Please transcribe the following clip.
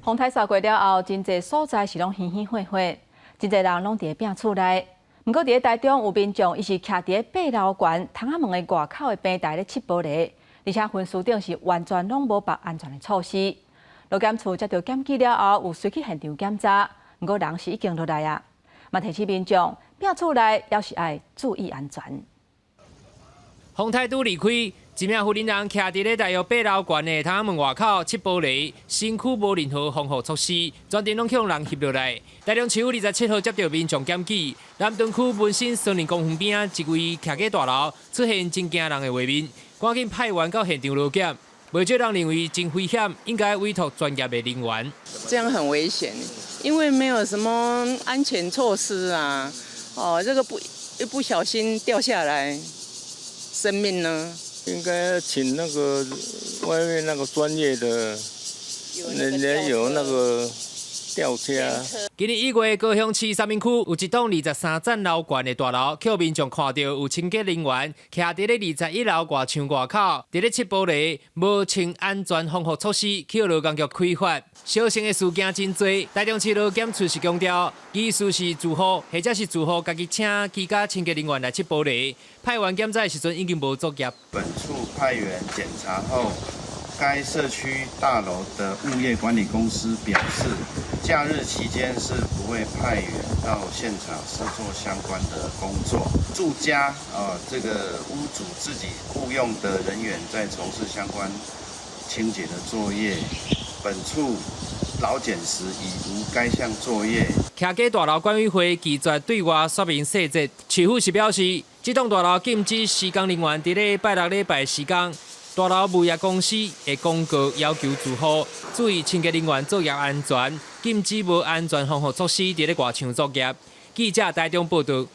風颱掃過了後，真濟所在是攏稀稀火火，真濟人攏佇咧摒厝內。毋過佇咧台中有民眾，伊是徛佇咧八樓懸窗仔門的外口的平台咧拭玻璃，而且分司長是完全攏無縛安全的措施。勞檢處接到檢舉了後，有隨去現場檢查，毋過人是已經落來啊。嘛提醒民眾，摒厝內猶是愛注意安全。風颱拄離開，一名婦人徛佇咧大約八樓懸的窗仔門外口拭玻璃，身軀無任何防護措施，全程攏予人翕落來。台中市府27號接到民眾檢舉，南屯區文心森林公園邊仔一位徛家大樓出現真驚人的畫面，趕緊派員到現場勞檢。不少人認為真危險，應該委託專業的人員。這樣很危險，因為沒有什麼安全措施啊。哦，這個不一不小心掉下來，生命呢？應該請那個外面那個專業的，人家有那個吊車。今年1月，高雄市三民區有一棟23層樓懸的大樓，予民眾看到有清潔人員徛佇咧21樓外牆外口，佇咧拭玻璃，無穿安全防護措施，予勞工局開罰。相似的事件真濟，台中市勞檢處是強調，疑似是住戶或者是住戶家己請居家清潔人員來拭玻璃，派員檢查的時陣已經無作業。本處派員檢查後，該社區大樓的物業管理公司表示，假日期間是不會派員到現場施作相關的工作。住家啊，這個屋主自己僱傭的人員在從事相關清潔的作業。本處勞檢時已無該項作業。徛家大樓管委會拒絕對外說明細節，市府是表示，這棟大樓禁止施工人員佇咧拜六禮拜時間。大樓物業公司會公告要求住戶注意清潔人員作業安全，禁止無安全防護措施佇咧外牆作業。記者台中報道。